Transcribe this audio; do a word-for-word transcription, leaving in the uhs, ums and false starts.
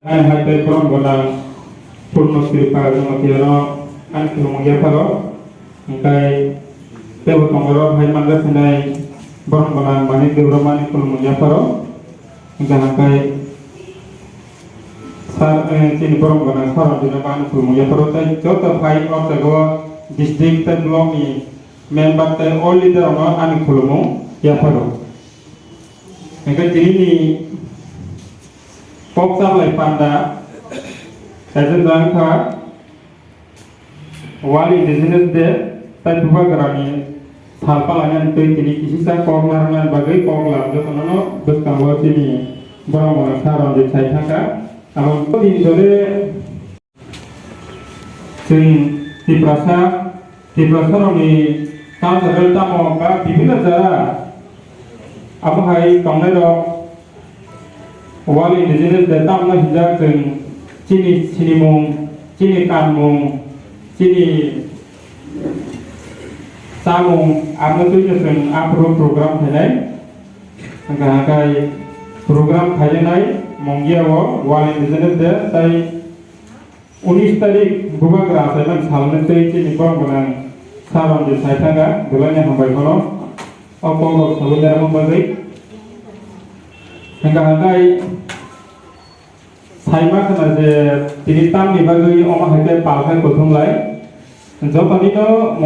Hai hai tei borom gwnang Purno Kripa Jamatia no ani khulumung yapharo. Hingkai tebo tongo rok hai mangga sinai borom gwnang Manik Debbarma ni khulumung yapharo. Hingka hingkai sir, eh, chini borom gwnang sir rok dina bani khulumung yapharo tei joto phai o jaga district tei block ni member tei all leader rok no ani khulumung yapharo. Hingke tini ni kok chabai panda kaisa jang kha World Indigenous Day tei Bubagrani sal palani twi tini kisisa kok narwknani bagwi kok lam jotono bwskango chini borok mano sa Ranjit sai thangkha. Abo din dole Chwng Tiprasa, Tiprasarokni cultural tamo ba bibhinno jora abo hai tongnairok World Indigenous Day tamno hinjak chwng chini sinimung, chini kanmung, chini chamung abo twino chwng aphuru program khainai. Hwnkha hwnkhe program khaijaknai mungya o World Indigenous Day tei unis tarik Bubagra achaimani salni tei chini borok gwnang sir Ranjit sai thangkha, belaini hambai phano o kok rok sabui narwkna bagwi. Hwnkha hwnkhe saima khna je tini tamni bagwi omo hai khe pal khai kuthum lai. Jotoni no